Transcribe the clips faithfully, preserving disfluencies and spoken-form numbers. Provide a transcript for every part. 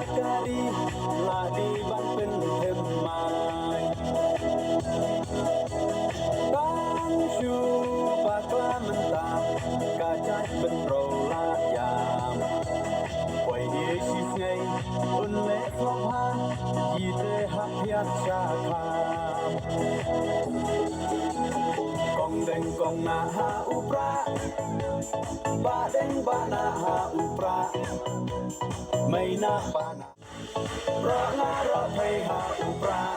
Kari la dei ban pynthymmai. Tang shu bakla mynta ka jait pynroi la ïam. Poi ïa shi sngi un leh sngewbha ki te hap hiar sha kham. Kong deng kong nah ha u prah, bah deng bah nah ha u prah. Mei nah bah nah. Roh nga roh phei ha u prah.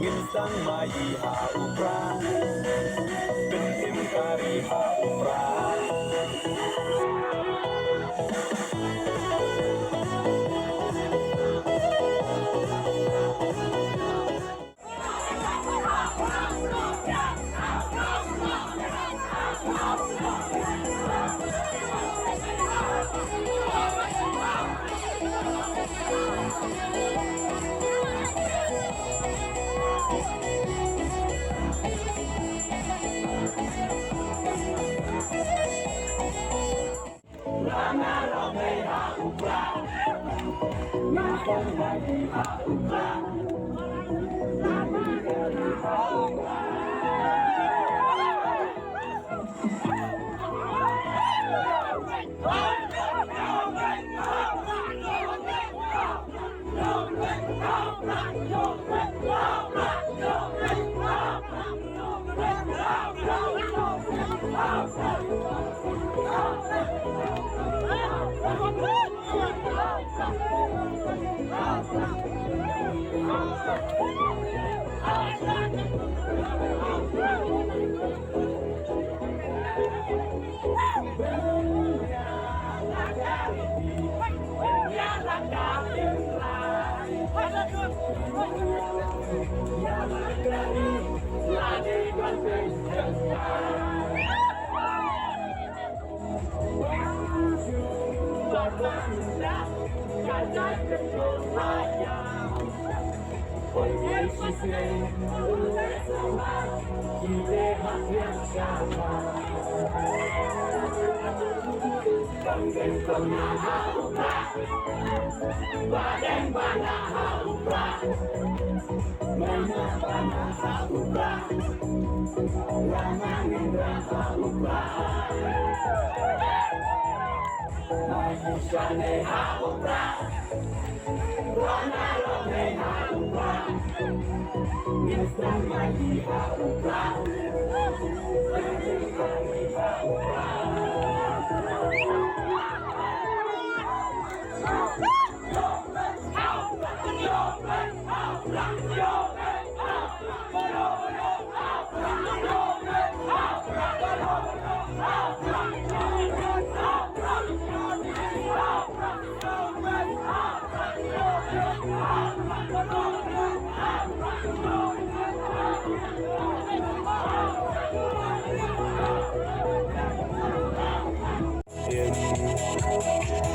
Ngin sdang maïi ha u prah. Pynthim kari ha u prah.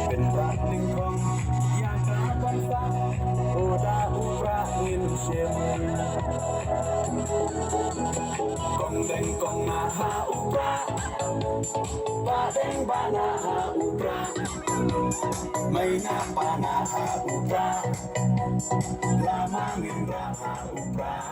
Pynbak nyngkong ïa ka bynta u da u prah ngin shim. Kong deng kong nah ha u prah, bah deng bah nah ha u prah. Mei nah bah nah ha u prah, lama ngin rah ha u prah.